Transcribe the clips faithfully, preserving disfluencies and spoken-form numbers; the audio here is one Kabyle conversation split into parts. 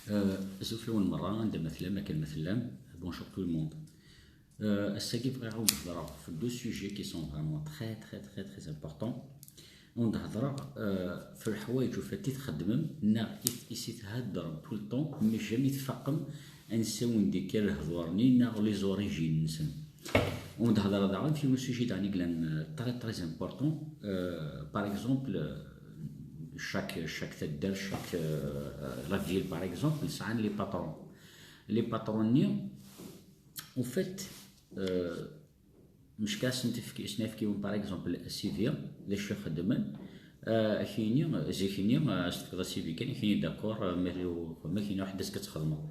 Euh, Azul fell-awen merra, anda ma tellam, akken ma tellam. Bonjour tout le monde. Euh, ass-agi bɣiɣ ad wen-d-hedreɣ ɣef deux sujets qui sont vraiment très, très, très, très importants. Ad wen-d-hedreɣ, euh, ɣef leḥwayeǧ ufat i txeddmem, neɣ i, i si theddrem tout le temps, mais jamais tfaqem ansa wen-d-ikka lehdur-nni, neɣ les origines-nsen. Ad wen-d-hedreɣ daɣen ɣef yiwen usujet daɣen i yellan, euh, très, très important. Euh, par exemple, euh, chaque, chaque taddart, chaque, euh, la ville, par exemple, sɛan les patrons. Les patrons-nni, au fait, euh, mecka asen-tefk-, asen-efk yiwen, par exemple, C V, d acu ixeddmen, euh, ak-yini, zik-nni, euh, as-tefkeḍ C V kan, ak-yini d'accord, euh, ma, ma ak-yini waḥed ass ad txedmeḍ.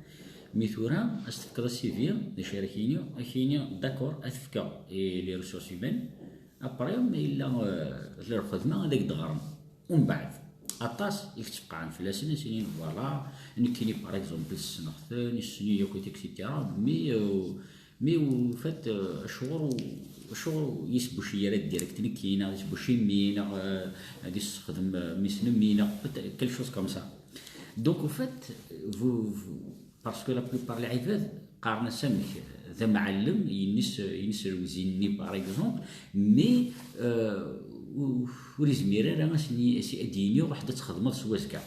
Mi tura, as-tefkeḍ C V, d acu ara ak-yini? Ak-yini d'accord, ad t-fkeɣ i les ressources humaines, après, ma yella, euh, d lxedma, ad ak-d-ɣren. Umbeɛd, aṭas i yettfeqqɛen fell-asen, ad s-inin, voilà, nekkini, par exemple, ssneɣ-ten, yessen-iyi akk, et cetera. Mais, euh, mais, au fait, euh, acuɣer u-, acuɣer ur yesbuci ara direct nekkini, neɣ yesbuci mmi, neɣ, euh, ad yessexdem, euh, mmi-s n mmi, neɣ peut-être quelque chose comme ça. Donc, au fait, vous, vous, parce que la plupart n lɛibad qqaren-as amek, d amɛellem, yenna-s, yenna-s lewzi-nni, par exemple, mais, euh, ur, ur yezmir ara ad s-, ad s-, ad d-yini ruḥ-d ad txedmeḍ s wazekka.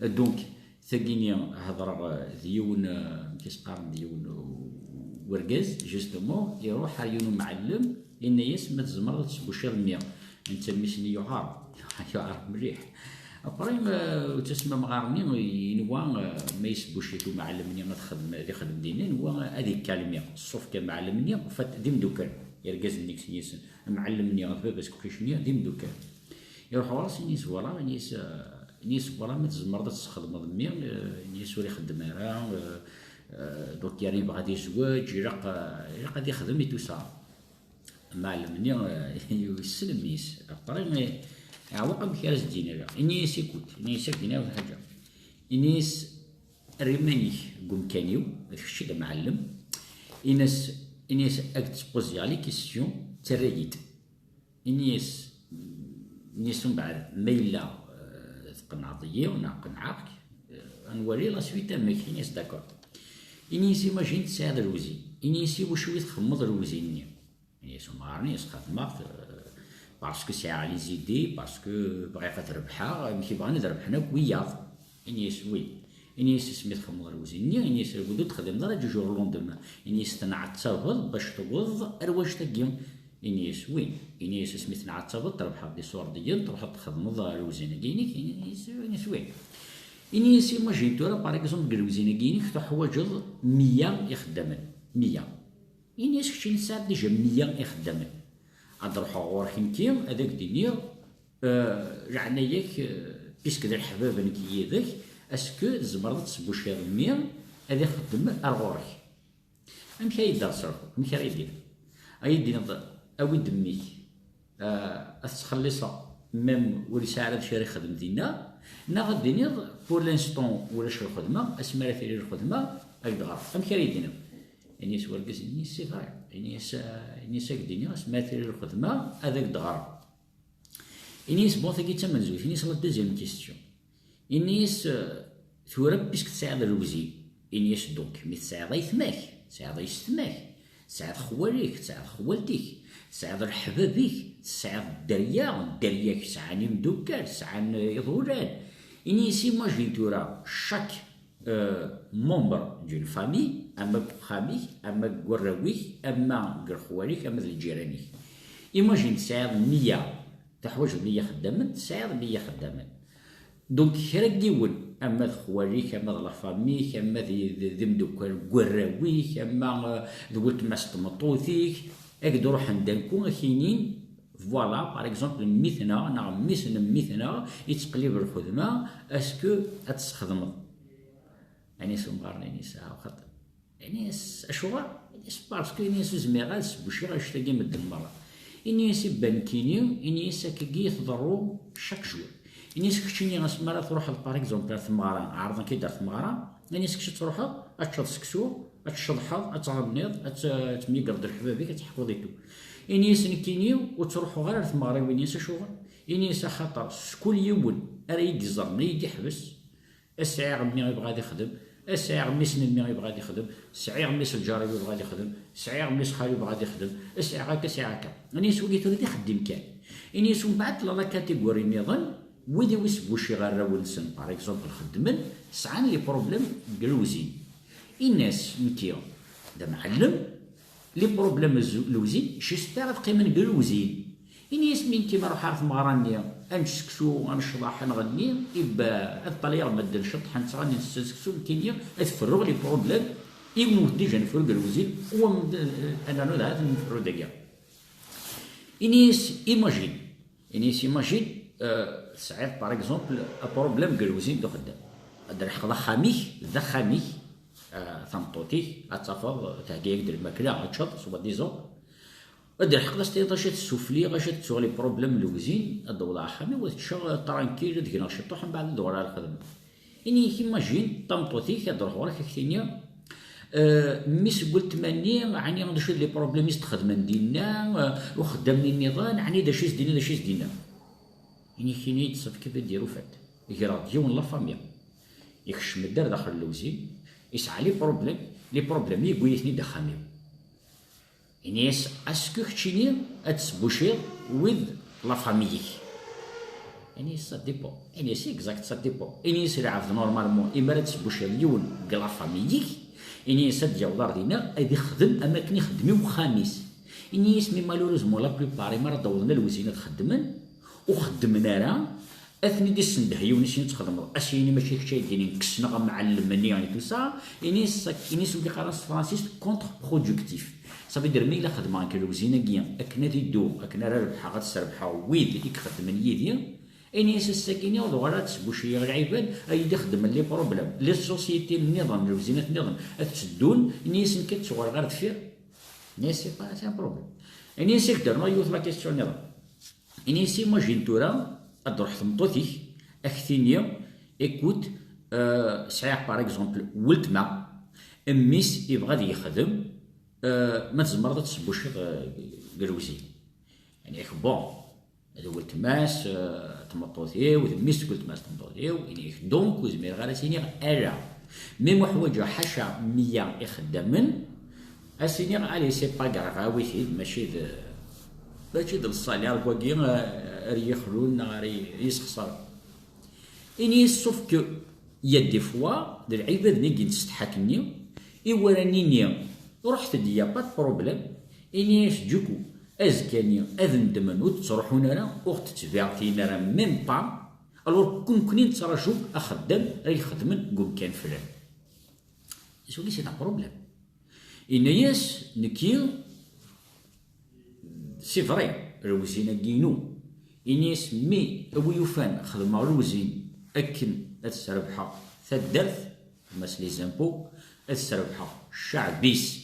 Donc, tagini hedreɣ, euh, d yiwen, euh, amek i s-qqaren, d yiwen, euh, wergaz, justement, iruḥ ar yiwen umɛellem, yenna-yas ma tzemreḍ ad tesbuciḍ mmi. Netta mmi-s-nni yuɛer, yuɛer mliḥ. Après, euh, ur ttasmam ɣer-nni, yenwa, euh, ma yesbuci-t umɛellem-nni ad xedm-, ad ixdem dinna, yenwa ad ikkalmi. Sauf que amɛellem-nni, en fait, d imdukal. Irgazen-nni i yessen, amɛellem-nni d baba-s n uqcic-nni d imdukal. Iruḥ ɣur-s, ini-as, voilà, ini-as, euh, ini-as, voilà, ma tzemreḍ ad tesxedmeḍ mmi, euh, ini-as ur ixeddem ara, euh, euh, donc yerna yebɣa ad yezweǧ, ilaq, euh, ilaq ad ixdem et tout ça. Amɛellem-nni, euh, yessen mmi-s. Après, iɛweq amek ara s-d-yini ara. Ini-as, écoute, ini-as, ad k-d-iniɣ lḥaǧa. Ini-as, err iman-ik deg umkan-iw, d kečč i d amɛellem. Ini-as, ini-as, ad k-d-spuziɣ les questions, ttarra-yi-d. Ini-as, ini-as umbeɛd, ma yella, euh, tqenɛeḍ-iyi neɣ qenɛeɣ-k, euh, ad nwali la suite amek. Ini-as, d'accord. Ini-as, imagine tesɛiḍ lewzi. Ini-as, i wacu i txedmeḍ lewzi-nni? Ini-as umɣar-nni, sxedmeɣ-t, euh, parce que sɛiɣ les idées, parce que bɣiɣ ad rebḥeɣ, amek i bɣan ad rebḥen akk wiyaḍ. Ini-as, oui. Ini-as, asmi txedmeḍ lewzi-nni, ini-as, lewzi ur texdimeḍ ara du jour au lendemain. Ini-as, tenɛettabeḍ bac tewweḍ ar wajt-agi. Ini-as, oui. Ini-as, asmi tenɛettabeḍ, trebḥeḍ d isurdiyen, truḥeḍ txedmeḍ lewzin-agi-inek. Ini-as, ini-as, oui. Ini-as, imagine tura, par exemple, deg lewzin-agi-inek, tuḥwaǧeḍ meyya ixeddamen. Meyya. Ini-as, keččini tesɛiḍ déjà meyya ixeddamen. Ad ruḥeɣ ɣur-k nekki, ad ak-d-iniɣ, euh, leɛnaya-k, euh, puisque d leḥbab nekk yid-k, est-ce que tzemreḍ ad tesbuciḍ mmi ad ixeddem ar ɣur-k? Amek ara yi-d-tesruḥeḍ? Amek ara yi-d-tiniḍ? Ad yi-d-tiniḍ, awi-d mmi-k, euh, ad t-ttxelliṣeɣ, même ur yesɛi ara d acu ara yexdem dinna, neɣ ad d-tiniḍ, pour l'instant ulac lxedma, asmi ara tili lxedma, ad k-d-ɣreɣ. Amek ara yi-d-tiniḍ? Ini-as wergaz-nni, c'est vrai. Ini-as, euh, ini-as, ad k-d-iniɣ, asmi ara tili lxedma, ad ak-d-ɣreɣ. Ini-as, bon, tagi d tamenzut. Ini-as, la deuxième question. Ini-as, euh, tura, puisque tesɛiḍ lewzi. Ini-as, donc, mi tesɛiḍ aytma-k, tesɛiḍ yessetma-k, tesɛiḍ xwal-ik, tesɛiḍ xwalt-ik, tesɛiḍ leḥbab-ik, tesɛiḍ dderya, dderya-k sɛan imeddukal, sɛan, euh, iḍulan. Ini-as, imagine tura, chaque, euh, membre d'une famille, ama deg uxxam-ik, ama deg warraw-ik, ama deg lexwal-ik, ama d lǧiran-ik. Imagine tesɛiḍ meyya, teḥwaǧeḍ meyya xeddamen, tesɛiḍ meyya xeddamen. Donc, kra n yiwen, ama d xwal-ik, ama d la famille-ik, ama d, d, d imdukkal n warraw-ik, ama, euh, d weltma-s n tmeṭṭut-ik, ad d-ruḥen d'un coup, ad k-inin, voilà, par exemple, mmi-tneɣ, neɣ mmi-s n mmi-tneɣ, yettqellib lxedma, est-ce que ad tesxedmeḍ? Ini-as umɣar-nni, ini-as, ah, xaṭi. Ini-as, acuɣer? Ini-as, parce que, ini-as, ur zmireɣ ad sbuciɣ annect-agi medden merra. Ini-as, iban nekkini, ini-as, akkagi i tḍerru chaque jour. Ini-as, keččini, asmi ara truḥeḍ, par exemple, ar tmeɣra, ɛerḍen-k-id ar tmeɣra, ini-as, kečč ad truḥeḍ, ad teččeḍ seksu, ad tceḍḥeḍ, ad tɣenniḍ, ad t-, ad temyegreḍ d leḥbab-ik, ad teḥkuḍ et tout. Ini-as, nekkini, ur ttruḥuɣ ara ar tmeɣriwin. Ini-as, acuɣer? Ini-as, axaṭer s kul yiwen ara yi-d-iẓren, ad yi-d-iḥbes, Sɛiɣ mmi ibɣa ad ixdem, sɛiɣ mmi-s n mmi ibɣa ad ixdem, sɛiɣ mmi-s lǧar-iw ibɣa ad ixdem, sɛiɣ mmi-s xali ibɣa ad ixdem, sɛiɣ akka, sɛiɣ akka. Ini-as wagi tura d ixeddim kan. Ini-as umbeɛd tella la catégorie nniḍen, wid i wis buciɣ arraw-nsen, par exemple, xeddmen, sɛan les problèmes deg lewzin. Ini-as nekki d amɛellem, les problèmes n lewzin, j'espère ad qqimen deg lewzin. Ini-as mi nekki ma ruḥ ar tmeɣra-nni, ad nečč seksu, ad necḍeḥ, ad nɣenni, ibba ad ṭaliɣ medden ceṭṭḥen ttɣennin tessen seksu, nekkini ad ferruɣ les problèmes, yiwen ur déjà nefru deg lewzin, u ad nernu dɣa ad nefru dagi. Ini-as imagine, ini-as imagine, euh, tesɛiḍ par exemple un problème deg lewzin d uxeddam. Ad d-rḥeqḍ axxam-ik, d axxam-ik, euh, tameṭṭut-ik, ad tafeḍ thegga-yak-d lmakla, ad teččeḍ, soi-disant. Ad d-rḥeqḍ ad s-tiniḍ acu ad tessufliɣ, acu ad ttuɣ les problèmes n lewzin, ad d-awḍeɣ axxam-iw, ad ččeɣ, euh, tranquille, ad gneɣ ciṭuḥ, mbeɛd ad uɣaleɣ ar lxedma. Ini-ak, imagine, tameṭṭut-ik ad d-truḥ ɣur-k, ad k-tini, euh, mmi-s n weltma-nni, ɛni d acu d les problèmes i s-d-xedmen dinna, euh, uxeddam-nni nniḍen, ɛni d acu i s-d-inna, d acu i s-d-inna? Ini-ak, ini-yi-d ṣṣebt kif i d-irufat. Greɣ-d yiwen la famille. Ikcem-d ar daxel lewzin, isɛa les problèmes, les problèmes yewwi-ten-id axxam-iw. Ini-as, est-ce que keččini ad tesbuciḍ wid la famille-ik? Ini-as, ça dépend. Ini-as, exact, ça dépend. Ini-as, lɛebd normalement, imi ara tesbuciḍ yiwen deg la famille-ik, ini-as ad d-yaweḍ ar dinna, ad ixdem am akken ixeddem i uxxam-is. Ini-as, mais malheureusement, la plupart, imi ara d-awḍen ar lewzin ad xeddmen, ur xeddmen ara, ad ten-id-issendeh yiwen i sin txedmeḍ, ad s-yini mačči d kečč ay d-inin kkes-neɣ amɛellem-nni et tout ça, ini-as, ini-as wigi qqaren s tefransist contre-productif. Ça veut dire, ma yella xedmeɣ nekk lewzin-agi akken ad iddu, akken ara rebḥeɣ, ad srebḥeɣ wid i ixeddmen yid-i, ini-as ass-agi-nni ad uɣaleɣ ad sbuciyeɣ lɛibad ay d-ixeddmen les problèmes. Les sociétés nniḍen, lewzinat nniḍen ad tteddun, ini-as nekk ad ttuɣaleɣ ar deffir. Ini-as c'est pas, c'est un problème. Ini-as ad k-d-rnuɣ yiwet la question nniḍen. Ini-as imagine tura ad d-truḥ tmeṭṭut-ik, ad k-tini, écoute, euh, sɛiɣ par exemple weltma, mmi-s ibɣa ad yexdem, euh, ma tzemreḍ ad tesbuciḍ, euh, deg lewzin. Ini-ak, bon, d weltma-s, euh, tmeṭṭut-iw, d mmi-s n weltma-s tmeṭṭut-iw, ini-ak, donc ur zmireɣ ara ad s-iniɣ ala. Mi muḥwaǧeɣ ḥaca meyya ixeddamen, ad s-iniɣ, allez, c'est pas grave, awi-t-id, mačči d, mačči d le salaire wagi, euh, ara yixlun neɣ ara yessexṣer. Ini-as, sauf que, il y a des fois, d lɛibad-nni i yettsetḥak-nni, i wara nini, ruḥet-d, il y a pas de problème, ini-as, du coup, azekka-nni, ad ndmen, ur d-ttruḥun ara, ur ɣ-d-ttbiɛtin ara, même pas, alors, nekkni nettraǧu axeddam ara ixedmen deg umkan flan. Is wagi, c'est un problème. Ini-as, nekki, c'est vrai, lewzin-agi inu. Ini-as, mais a wi yufan xedmeɣ lewzin akken ad srebḥeɣ taddart, mas les impôts, ad srebḥeɣ cceɛb-is,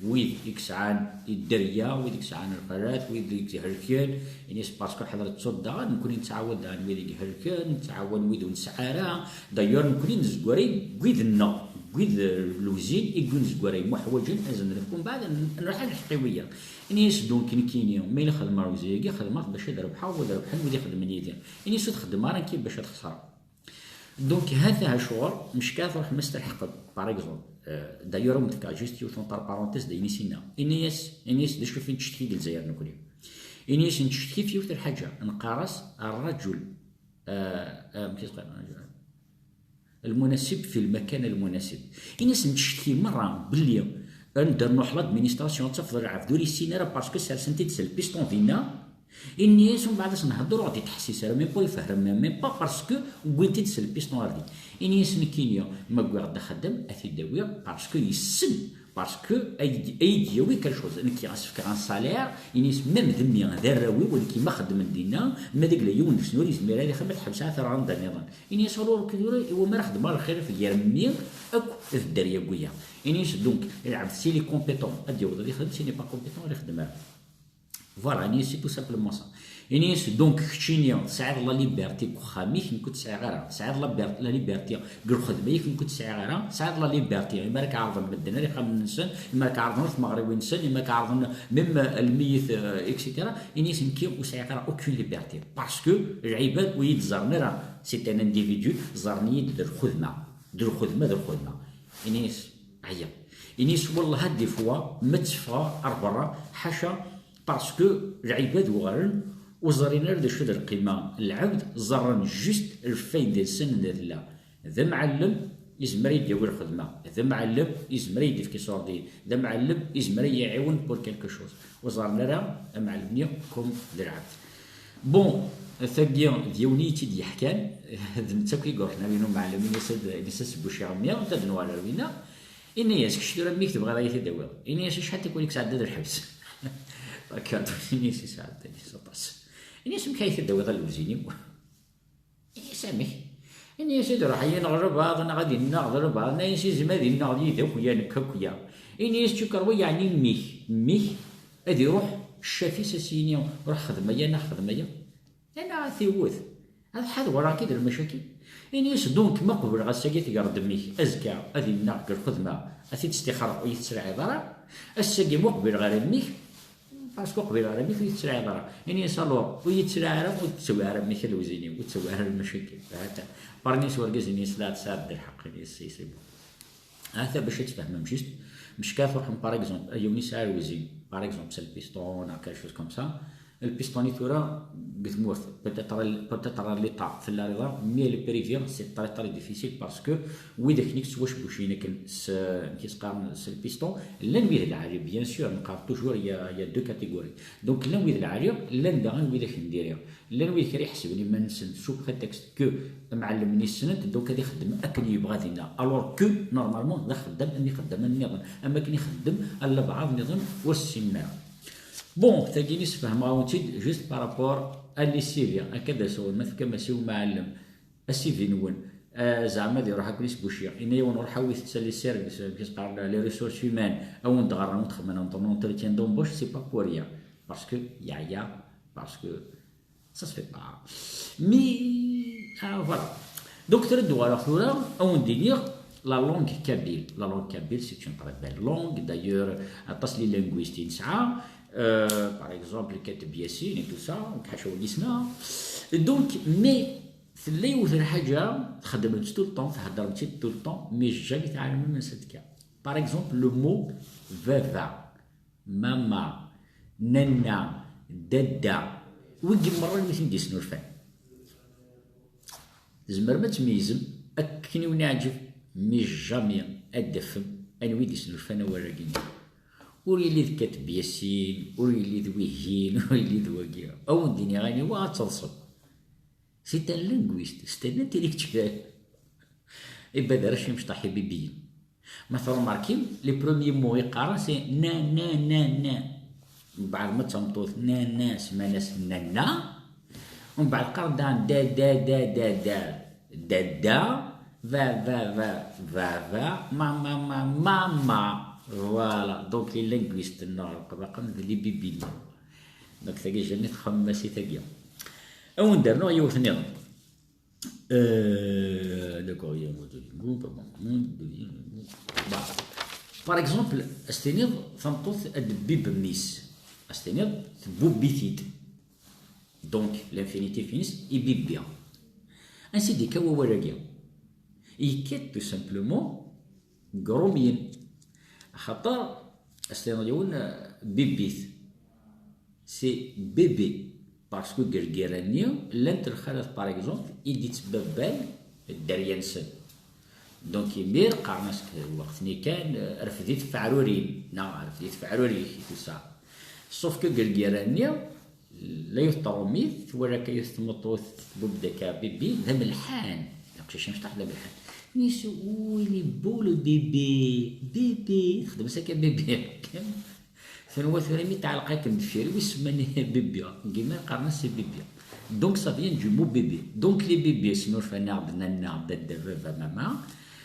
wid i yesɛan i dderya, wid i yesɛan lqarat, wid i ihelken, ini-as, parce que ḥedret ṣṣut daɣen, nekkni nettɛawan daɣen wid i ihelken, nettɛawan wid ur nesɛi ara. D'ailleurs, nekkni nezgwer deg wid-nneɣ, deg wid, eh, lewzin i nezgwer muḥwaǧen, ad zen-nefk, mbeɛd ad n-, nruḥ ad nḥeqq i wiyaḍ. Ini-as, donc, nekkini, ma yella xedmeɣ lewzin-agi, xedmeɣ-t bac ad rebḥeɣ, u ad rebḥen wid ixedmen yid-i. Ini-as, ur txeddem ara nekki bac ad xesreɣ. Donc, ha-t-a ccɣel, mecka truḥ ma s-telḥeqeḍ, par exemple, euh, d'ailleurs, ad wen-d-fkeɣ juste yiwet entre parenthèses d ayen i s-inna. Ini-as, ini-as, d acu fi nettcetki deg Lezzayer nekkni? Ini-as, nettcetki f yiwet n lḥaǧa, neqqar-as الرجل، euh, euh, amek i s-qqaren, المناسب في المكان المناسب. Ini-as, nettcetki merra belli ad d-nernuḥ l'administration, ad tafeḍ lɛebd ur yessin ara parce que sersen-t-id s lpiston dinna. Ini-as, umbeɛd ad s-nhedder, ur ɣ-d-ittḥessis ara, même pas ifehhem, même pas, parce que wwin-t-id s lpiston ar din. Ini-as, nekkini, ma wwiɣ-d axeddam, ad t-id-awiɣ, parce que yessen, parce que ay, ay d-yawi quelque chose. Nekki, as-fkeɣ un salaire, ini-as, même d mmi, d arraw-iw, nekki ma xeddmen dinna, ma d agla yiwen deg-sen ur yezmir ad ixdem, ad ḥebseɣ, ad t-rreɣ anda nniḍen. Ini-as, alors, tura, iwa mi ara xedmeɣ lxilaf gar mmi akk d dderya n wiyaḍ? Ini-as, donc, lɛebd, s'il est compétent, ad d-yaweḍ ad ixdem, s'il n'est pas compétent, ur ixeddem ara. Voilà, ini-as, c'est tout simplement ça. Ini-as, donc, keččini tesɛiḍ la liberté deg uxxam-ik, nekk ur tt-sɛiɣ ara. Tesɛiḍ la ber-, la liberté deg lxedma-ik, nekk ur tt-sɛiɣ ara. Tesɛiḍ la liberté, imi ara k-ɛerḍen medden ar ixxamen-nsen, imi ara k-ɛerḍen ar tmeɣriwin-nsen, imi ara k-ɛerḍen même, euh, lmeyyet, euh, et cetera. Ini-as, nekki ur sɛiɣ ara aucune liberté. Parce que lɛibad ur yi-d-ẓerren ara. C'est un individu, ẓerren-iyi-d d lxedma, d lxedma, d lxedma. Ini-as, ɛya. Ini-as, wallah, des fois, ma tteffɣeɣ ar berra, ḥaca, parce que lɛibad uɣalen ur ẓrin ara d acu d lqima n lɛebd, ẓerren juste lfayda-nsen d tella. D amɛellem, yezmer ad yi-d-yawi lxedma. D amɛellem, yezmer ad yi-d-yefk iṣurdiyen. D amɛellem, yezmer ad yi-iɛiwen pour quelque chose. Ur ẓerren ara amɛellem-nni comme d lɛebd. Bon, tagi d yiwen i yi-tt-id-yeḥkan, d netta akk i iruḥen ar win umɛellem, ini-as ad, ini-as ad sbuciɣ mmi, ad nuɣal ar winna. Ini-as, kečč tura mmi-k tebɣiḍ ad yi-t-id-tawiḍ? Ini-as, acḥal tikwal i yesɛedda d lḥebs? Akka, ini-as, yesɛedda, ini-as aṭas. Ini-as, amek ay t-id-tawiḍ a lewzin-iw? Ini-as, amek? Ini-as, ad iruḥ ad yenɣ albaɛḍ, neɣ ad innaɣ d albaɛḍ, nna-as, izem ad innaɣ d yid akk ya, nekk akk ya. Ini-as, tcukkeḍ wa yeɛni mmi-k? Mmi-k ad iruḥ ccaf-is ad s-yini, ruḥ xdem aya neɣ xdem aya? Ala, ad t-iwwet. Ad ḥadreɣ akid lmacakil. Ini-as, donc, ma qebleɣ ass-agi ad t-geɣ d mmi-k, azekka ad innaɣ deg lxedma, ad t-id-stixreɣ ur yi-tettraɛiḍ ara. Ass-agi ma qbileɣ ara mmi-k, parce que ur qbileɣ ara mmi-k ur yi-tettraɛiḍ ara. Ini-as, alors, ur yi-tettraɛ ara, ur tettawi ara mmi-k a lewzin-iw, ur ttawi ara lmacakil. Ha-t-a. Parni s urgaz-nni yesla tesɛiḍ-d lḥeqq, ini-as, c'est bon. Ha-t-a bac ad tfehmem juste. Mecka truḥem, par exemple, yiwen yesɛa lewzin, par exemple, c'est le piston, neɣ quelque chose comme ça. Lpistoni tura deg tmurt, peut-être, peut-être l'état tella riḍa, mais le privé c'est très très difficile parce que wid akken i yettwacbucin akken s, amek i s-qqaren, s lpiston, llan wid lɛali, bien sûr, neqqar toujours il y a, il y a deux catégories. Donc llan wid lɛali, llan daɣen wid akken diri. Llan wid kra iḥesben iman-nsen sous prétexte que amɛellem-nni ssnen-t, donc ad ixeddem akken yebɣa dinna. Alors que, normalement, d axeddam am ixeddamen nniḍen, am akken ixeddem albaɛḍ nniḍen ur ssinen ara. Bon, tagi i sfehmeɣ-awen-tt-id juste par rapport à les C V, akka d asuɣel ma tefkam-as i umɛellem a C V-nwen, ah, zeɛma ad iruḥ akk-, isbuci, yenna-yawen ruḥ awit-tt à les services, amek i s-qqaren, les ressources humaines, a wen-d-ɣerren, a wen-d-xedmen un entretien d'embauche, c'est pas pour rien. Parce que yeɛya, parce que ça se fait pas. Mais, ah, voilà. Donc, tura ad d-uɣaleɣ tura, a wen-d-iniɣ la langue kabyle. La langue kabyle, c'est une très belle langue. D'ailleurs, aṭas les linguistes i nesɛa. Euh, par exemple, Kateb Yassine et tout ça, donc ḥaca wagi ssneɣ. Donc, mais tella yiwet n lḥaǧa, txeddmem-tt tout le temps, theddrem-tt tout le temps, mais jamais tɛelmem ansa d-tekka. Par exemple, le mot baba. Mama, nanna, dadda, wigi merra n wi ten-d-yesnulfan. Tzemrem ad tmeyyzem akken i wen-iɛǧeb, mais jamais ad d-tafem anwa i d-yesnulfan awal-agi-nni. Ur yelli d Kateb Yassine, ur yelli d wihin, ur yelli d wagi. A wen-d-iniɣ aniwa, ad teḍsem. C'est un linguiste, c'est un intellectuel. Ibader acimecṭaḥ ibibiyen. Ma tṛumarkim, les premiers mots i qqaren, c'est na, na, na, na. Mbeɛd ma d tameṭṭut, na, na, semman-as nanna. Mbeɛd qqaren daɣen da, da, da, da, da, dadda, va, va, va, va, va, ma, ma, ma, mama. Voilà, donc les linguistes-nneɣ leqbaqen d les bibiyen. Donc tagi jamais txemmem-as i tagi. A wen-d-rnuɣ yiwet nniḍen. Euh, d'accord, il y a un mot de lingo, pas bon, de lingo. Bah, par exemple, ad s-tiniḍ tameṭṭut ad d-tbibb mmi-s. Ad s-tiniḍ tbubb-it-id. Donc, l'infinitif-ines, ibibbi. Ansi d-yekka wawal-agi? Yekka-d tout simplement deg Ṛumyen. Axaṭer, ad s-tiniḍ yiwen, euh, bibbit. C'est bébé. Parce que deg lgirra-nni, llant lxalat, par exemple, i d-ittbabban dderya-nsen. Donc, imir, qqaren-as lweqt-nni kan, euh, refd-it ɣef teɛrurin, neɣ refd-it ɣef teɛrurin-ik, et tout ça. Sauf que deg lgirra-nni, la yiwet tṛumit, twala akka yiwet tmeṭṭut tbubb-d akka bibi, d amelḥan. D aqcic amecṭaḥ d amelḥan. Tenna-as, oh, il est beau le bébé, bébé. Texdem-as akka bébé. Tenwa tura mi tɛelleq akken deffir-iw, i semman bébé. Deg iman qqaren-as c'est bébé. Donc ça vient du mot bébé. Donc les bébés, snulfan-aɣ-d nanna, dadda, baba, mama.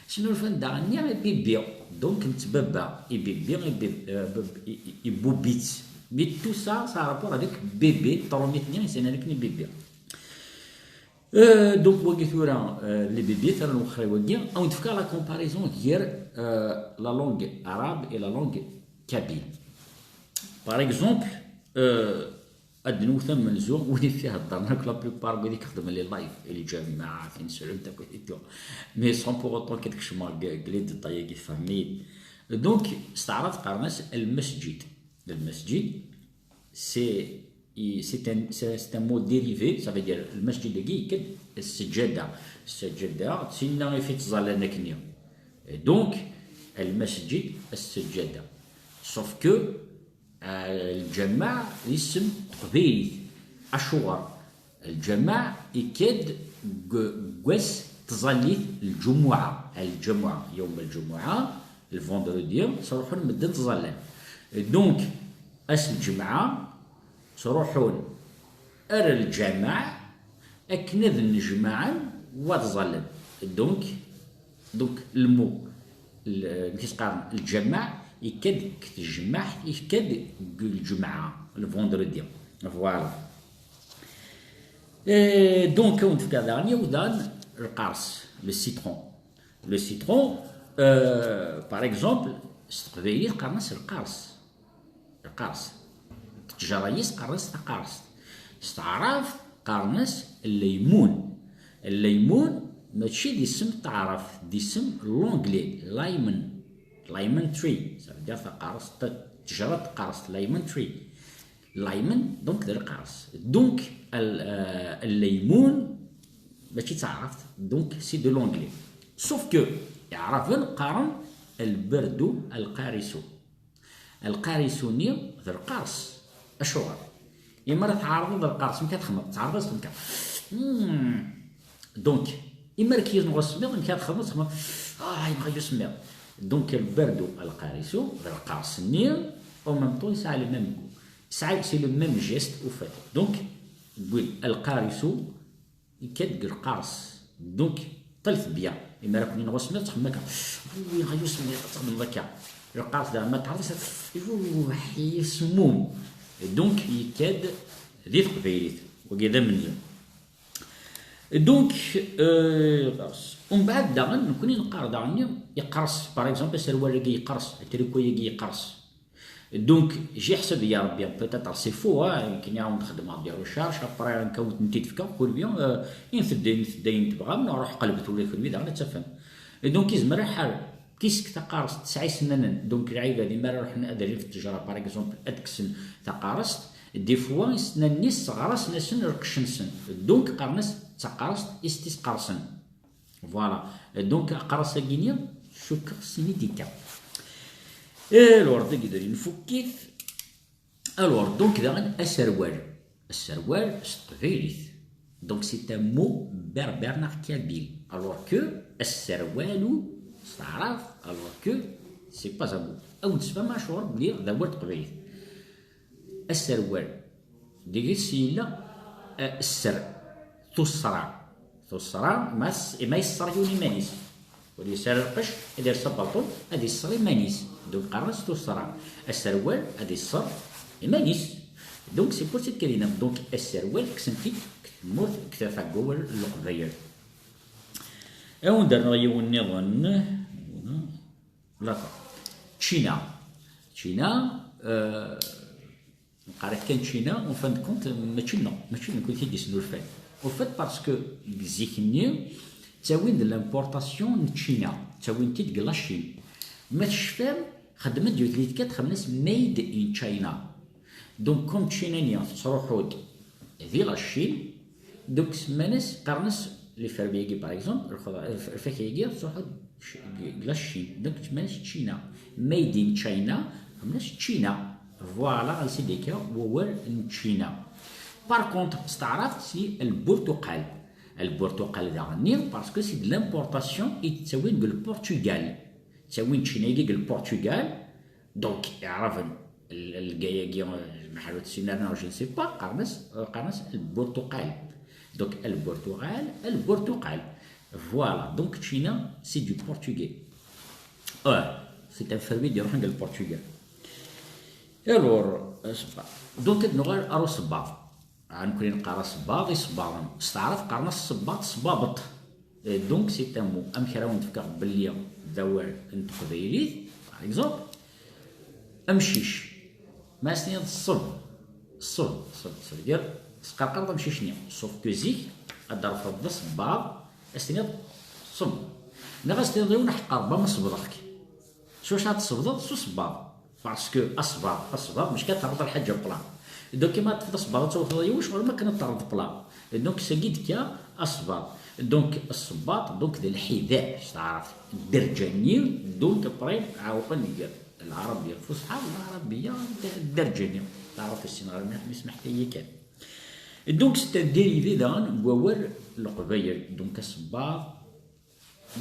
Snulfan daɣen-nni i bébé. Donc nettbabba i bébé, i bébé, euh, bab-, i, i, i bubit. Mais tout ça, ça a rapport avec bébé, tṛumit-nni i s-nnan akken i bébé. Euh, donc, wagi tura, euh, les bébés, tura nwexxer i wagi, ad wen-d-fkeɣ la comparaison gar, euh, la langue arabe et la langue kabyle. Par exemple, euh, ad nwet amenzu, wid i t-iheddren akk, la plupart n wid i ixeddmen les lives, les jamaɛat, tineslemt akk et tout. Mais sans pour autant ad kecmeɣ deg, deg les détails-agi, tfehmem-iyi. Donc, s taɛrabt qqaren-as lmasǧid. Lmasǧid, c'est, c'est un, c'est, c'est un mot dérivé, ça veut dire lmasǧid-agi, ikka-d sseǧǧada. Sseǧǧada, d tinna i fi ttẓallan akkenni. Et donc, lmasǧid, sseǧǧada. Sauf que, euh, lǧameɛ d isem n teqbaylit. Acuɣer? Lǧameɛ ikka-d deg, deg wass tẓallit, lǧumuɛa. Lǧumuɛa, yawm lǧumuɛa, le vendredi, ttruḥun medden ttẓallan. Donc, ass lǧemɛa, ttruḥun ar lǧameɛ akken ad nnejmaɛen u ad ẓallen. Donc, donc, le mot, le, amek i s-qqaren, lǧameɛ, ikka-d deg tejmaɛt, ikka-d deg lǧemɛa, le vendredi. Voilà. Et donc, ad wen-d-fkeɣ daɣen yiwdan, lqers, le citron. Le citron, euh, par exemple, s teqbaylit qqaren-as lqers. Lqers. Ttejra-is qqaren-as taqerst. S taɛrabt qqaren-as llaymun. Llaymun mačči d isem n taɛrabt, d isem n l'anglais, laymen. Laymen tree, ça veut dire taqerst, ttejra n tqerst, laymen tree. Laymen, donc, d lqers. Donc, al-, euh, llaymun, mačči d taɛrabt, donc, c'est de l'anglais. Sauf que, iɛraben qqaren lberdu alqarisu. Alqarisu-nni d lqers. Acuɣer? Imi ara tɛerḍeḍ lqers, amek ad txedmeḍ? Tɛerḍeḍ ad txedmeḍ kan. Hmm. Donc, imi ara k-yenɣ usemmiḍ, amek ad txedmeḍ? Txedmeḍ, ah, yenɣa-yi usemmiḍ. Donc, lberdu alqarisu d lqers-nni, en même temps, yesɛa le même goût. Yesɛa, c'est le même geste, au fait. Donc, wwin alqarisu, ikka-d deg lqers. Donc, ṭṭlet bien. Imi ara ken-yenɣ usemmiḍ, txedmem akka. Wwin yenɣa-yi usemmiḍ, ad txedmeḍ akka. Lqers daɣen ma tɛerḍeḍ, yuḥ, yesmum. Donc, yekka-d di teqbaylit. Wagi d amenzu. Donc, euh, umbeɛd daɣen, nekni neqqar daɣen, yeqqers, par exemple, aserwal-agi yeqqers, atriku-agi yeqqers. Donc, j'ai ḥsab ya Rebbi, peut-être c'est faux, hein, nekni ad wen-xedmeɣ des recherches, après ad wen-tent-id-fkeɣ, ou bien, euh, in tedda, in tedda, in tebɣam, ruḥ qelbet ula kunwi daɣen ad tafem. Et donc, izmer lḥal, puisque taqerst tesɛa isennanen, donc lɛibad, imi ara ruḥen ad rren f ttejra, par exemple, ad kksen taqerst, des fois, isennanen-is sseɣrasen-asen lqecc-nsen. Donc, qqaren-as d taqerst i s-isqersen. Voilà. Donc, aqerras-agi-nni, cukkeɣ sin i d-ikka. Alors, dagi d nfukk-it. Alors, donc, daɣen aserwal. Aserwal s teqbaylit. Donc, c'est un mot berbère neɣ kabyle. Alors que aserwalu s taɛrabt, alors que c'est pas un mot. Ad wen-d-sfehmeɣ acuɣer belli d awal n teqbaylit. Aserwal. Deg-s yella, eh, sser. Tuṣṣra. Tuṣṣra, ma s-, ma yesser yiwen iman-is. Ur yesser lqecc, ad yers abaṭun, ad yesser iman-is. Donc, qqaren-as tuṣṣra. Aserwal, ad yesser iman-is. Donc, c'est pour cette que dinna. Donc, aserwal, kksen-t-id deg tmurt, deg tafat n wawal n Leqbayel. Ad wen-d-rnuɣ yiwen nniḍen. D'accord. Ččina. Ččina, euh, Neqqar-it kan Ččina, en fin de compte, mačči nneɣ, mačči d nekkni i t-id-yesnulfan. Au fait, parce que deg zik-nni, ttawin-d l'importation n Ččina, ttawin-t-id deg la Chine. Ma tecfam, xedmen-d yiwet l'étiquette, xedmen-as Made in China. Donc, comme Ččina-nni tettruḥu-d di la Chine, donc, semman-as, qqaren-as, les fruits-agi, par exemple, lxeḍra, lf-, lfakya-agi, tettruḥu-d ch-, deg la Chine. Donc, semman-as Ččina. Made in China, xedmen-as Ččina. Voilà, ansi d-yekka wawal n Ččina. Par contre, s taɛrabt, c'est lburtuqal. Lburtuqal daɣen-nni, parce que c'est de l'importation i d-ttawin deg Lpurtugal. Ttawin Ččina-agi deg Lpurtugal, donc, Iɛraben, l-, lgay-agi, euh, meḥru tsinarna, je ne sais pas, qqaren-as, qqaren-as lburtuqal. Donc, lburtuqal, lburtuqal. Voilà, donc, Ččina, c'est du portugais. Euh, c'est un fruit d-iruḥen deg Lpurtugal. Alors, euh, sebbaḍ. Donc, ad nuɣal ar usebbaḍ. Nekkni neqqar asebbaḍ, isebbaḍen. S taɛrabt qqaren-as sebbaḍ, sbabeṭ. Et donc, c'est un mot. Amek ara wen-d-fkeɣ belli d awal n teqbaylit, par exemple, amcic. Ma as-tiniḍ ṣṣeb, Ṣṣeb, ṣṣeb, ça veut dire tesqerqreḍ amcic-nni. Sauf que zik, ad d-refreḍ d asebbaḍ, ad s-tiniḍ ṣṣeb. Neɣ ad s-tiniḍ yiwen aḥeqqar, ba ma ṣebḍeɣ-k. S wacu ad tṣebdeḍ? S usebbaḍ. Parce que asebbaḍ, asebbaḍ, mačči kan terreḍ lḥaǧa pla. Donc, ma teṭṭfeḍ asebbaḍ ad tewteḍ yiwen, ccɣel ma kan ad terreḍ pla. Et donc, sagi d-tekka asebbaḍ. Donc, asebbaḍ, donc, d lḥider, s taɛrabt. Dderǧa-nni, donc, après, ɛawqen deg Lɛarabiya lfusḥa, Lɛarabiya d-, dderǧa-nni. Taɛrabt ssineɣ armi, mi smaḥet-iyi kan. Et donc, c'est un dérivé daɣen n wawal n Leqbayel. Donc, asebbaḍ,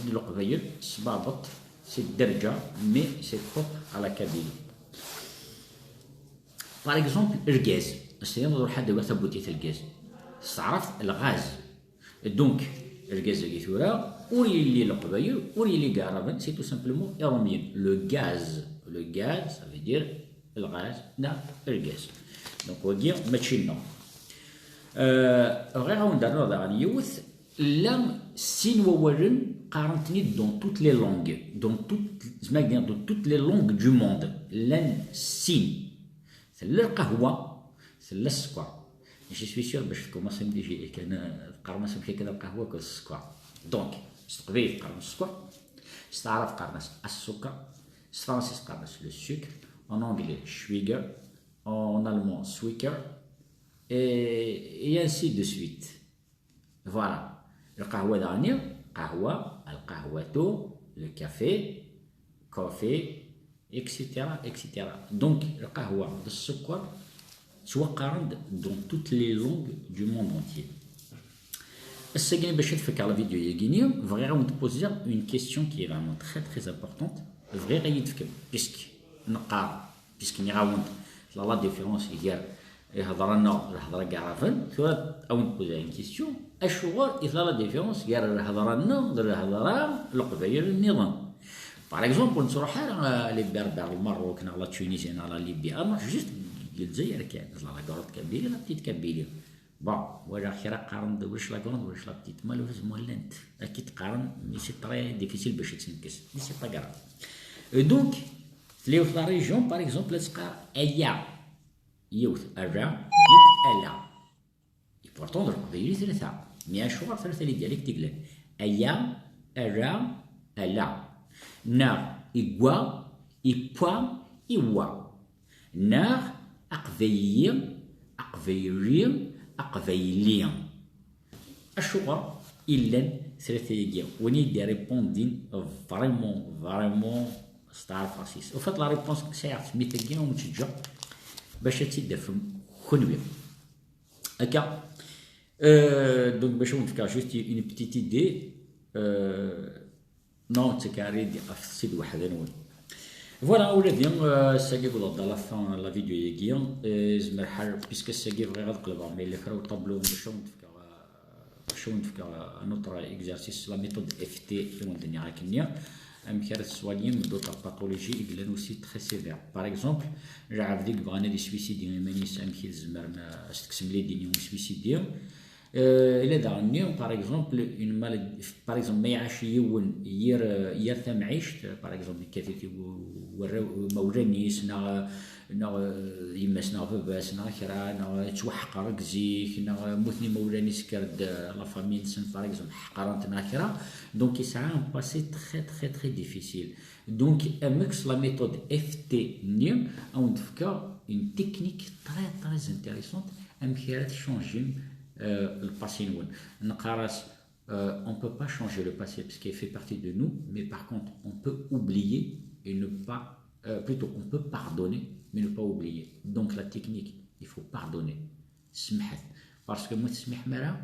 d Leqbayel, sbabeṭ, c'est dderǧa, mais c'est propre à la Kabylie. Par exemple, argaz. Ass-a, ad ruḥ ad awiɣ tabutit argaz. S taɛrabt, lɣaz. Donc, argaz-agi tura, ur yelli Leqbayel, ur yelli deg Iɛraben, c'est tout simplement Irumyen. Le gaz. Le gaz, ça veut dire lɣaz, neɣ argaz. Donc, wagi, mačči nneɣ. Euh, bɣiɣ ad wen-d-rnuɣ daɣen yiwet, llan sin wawalen qqaren-ten-id dans toutes les langues, dans toutes, zemreɣ ad d-iniɣ dans toutes les langues du monde, llan sin. Tella lqahwa, tella sskeṛ. Je suis sûr bac tkumaṣim déjà kan, euh, teqqarem-as amek akka lqahwa akked sskeṛ. Donc, s teqbaylit qqaren sskeṛ, s taɛrabt qqaren-as assukeṛ, s tefransist qqaren-as le sucre, en anglais, schwiger, en allemand, sweeker, et, et ainsi de suite. Voilà. Lqahwa daɣen, qahwa, القهوة, le café, coffee, et cetera, et cetera. Donc, lqahwa d sskeṛ ttwaqqaren-d dans toutes les langues du monde entier. Ass-agi, bac ad fkeɣ la vidéo-yagi-ni, bɣiɣ ad wen-d-poser une question qui est vraiment très, très importante. Bɣiɣ ad yi-d-tefkem, puisque neqqar, puisque nniɣ-awen-d, tella la différence gar ihedṛa-nneɣ d lhedṛa n Iɛraben, tura ad wen-d-poser une question, acuɣer i tella la différence gar lhedṛa-nneɣ d lhedṛa n Leqbayel nniḍen? Par exemple, ur nettruḥ ara, euh, les Berbères, le Maroc, neɣ la Tunisie, neɣ la Libye, ad nruḥ juste deg Lezzayer kan, la grande Kabylie, la petite Kabylie. Bon, walaɣ kra qqaren-d ulac la grande, ulac la petite, malheureusement llant. Ad k-id-qqaren, mais c'est très difficile bac ad tt-nekkes. Mais c'est pas grave. Et donc, tella yiwet la région, par exemple, ad teqqar aya. Yiwet ara, yiwet ala. Et pourtant, d leqbayli tlata. Mais acuɣer tlata les dialectes i yellan? Aya, ara, ala. Neɣ igwa, ipwa, iwa. Neɣ aqbayli, aqbayli, aqbayli. Acuɣer i llan tlata-agi? Win i d-irépondin vraiment, vraiment, steɛṛfeɣ s-is. Au fait, la réponse sɛiɣ-tt, mi tagi ad wen-tt-ǧǧeɣ bac ad tt-id-tafem kenwi. Akka. Euh, donc, bac ad wen-d-fkeɣ juste une petite idée. Euh, Non, d takarri d-, afet-tt-id weḥd-nwen. Voilà, ula d, euh, ass-agi wwḍeɣ-d à la fin la vidéo-yagi. Euh, yezmer lḥal, puisque ass-agi bɣiɣ ad qelbeɣ ma yella kra uṭablu bac ad wen-d-fkeɣ, euh, bac ad wen-d-fkeɣ, euh, un autre exercice, la méthode F T i wen-d-nniɣ akkenni. Amek ara teswalim d'autres pathologies i yellan aussi très sévères. Par exemple, lɛebd i yebɣan ad iswisidi iman-is, amek i tzemrem, euh, ad s-tekksem les lignes n uswisidi? Euh, ila daɣen-nni, par exemple, une malad-, par exemple, ma iɛac yiwen yir, yir tamɛict, par exemple, yekkat-it i w-, warraw, imawlan-is, neɣ, neɣ, euh, yemma-s, neɣ baba-s, neɣ kra, neɣ yettwaḥqer deg zik, neɣ mmuten imawlan-is, kker-d, euh, la famille-nsen, par exemple, ḥeqren-t, neɣ kra. Donc, yesɛa un passé très, très, très difficile. Donc, amek s la méthode F T-nni, ad wen-d-fkeɣ une technique très, très intéressante, amek ara tchanjim, euh, le passé-nwen. Neqqar-as, euh, on peut pas changer le passé parce qu'il fait partie de nous, mais par contre, on peut oublier et ne pas, euh, plutôt, on peut pardonner, mais ne pas oublier. Donc, la technique, il faut pardonner. Semḥet. Parce que ma ur tesmiḥem ara,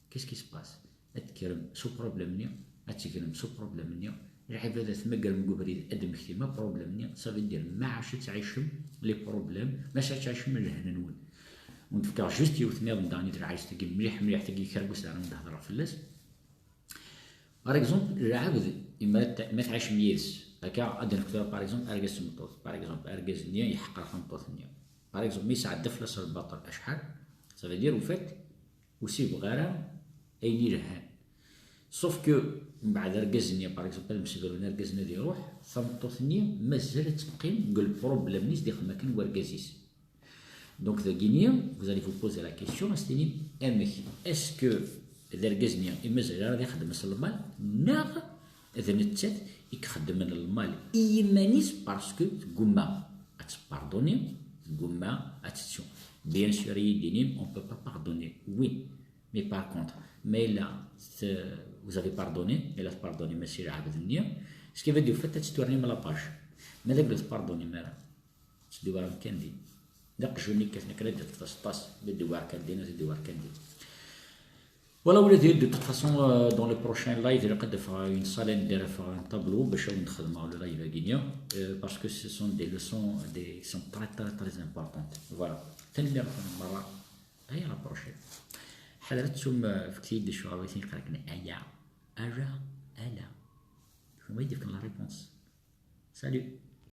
qu'est-ce qui se passe? Ad tekkrem s uproblem-nni, ad tegrem s uproblem-nni, lɛibad ad tmagrem deg ubrid, ad d-temmektim aproblem-nni, ça veut dire ma ɛac ad tɛicem les problèmes, ma ɛac ad tɛicem lehna-nwen. Wen-d-fkeɣ juste yiwet nniḍen daɣen i d lɛayset-agi mliḥ, mliḥ, tagi kra n wussan ara wen-d-hedreɣ fell-as. Par exemple, lɛebd, ma t-, ma tɛicem yid-s, akka, ad d-nefk tura, par exemple, argaz d tmeṭṭut. Par exemple, argaz-nni yeḥqer tameṭṭut-nni. Par exemple, mi yesɛedda fell-as lbaṭel acḥal, ça veut dire, au fait, ur s-yebɣi ara ayen ilhan. Sauf que, mbeɛd argaz-nni, par exemple, ad msebrun argaz-nni ad iruḥ, tameṭṭut-nni mazal ad teqqim deg lproblem-nni s-d-ixdem akken wergaz-is. Donc dagini, vous allez vous poser la question, ad s-tinim amek, est-ce que d argaz-nni i mazal ara ad ixeddem s lmal, neɣ d nettat i ixeddmen lmal i yiman-is parce que tgumma ad tpardoni, tgumma ad tettu. Bien sûr, i yi-d-inim, on peut pas pardonner, oui, mais par contre, ma yella vous avez pardonné, ma yella tpardoni mačči lɛebd-nni, ce qui veut dire, faites ad tettwarnim la page. Ma d agla tpardoni mara, teddu ara kan din. D aqjun i yekkaten akken ad d-tafeḍ aseṭṭas, d dewar kan din, d dewar kan din. Voilà, ula d, de toute façon, euh, dans le prochain live, ilaq ad d-afeɣ une salle anda ara afeɣ un tableau bac ad wen-xedmeɣ le live-agi-nni, euh, parce que ce sont des leçons des, qui sont très, très, très importantes. Voilà. Tanemmirt-nwen merra. À la prochaine. Ḥadret tum, euh, fket-iyi-d acu ara tin qerken aya, ara, ala. Kenwi i d-yefken la réponse. Salut.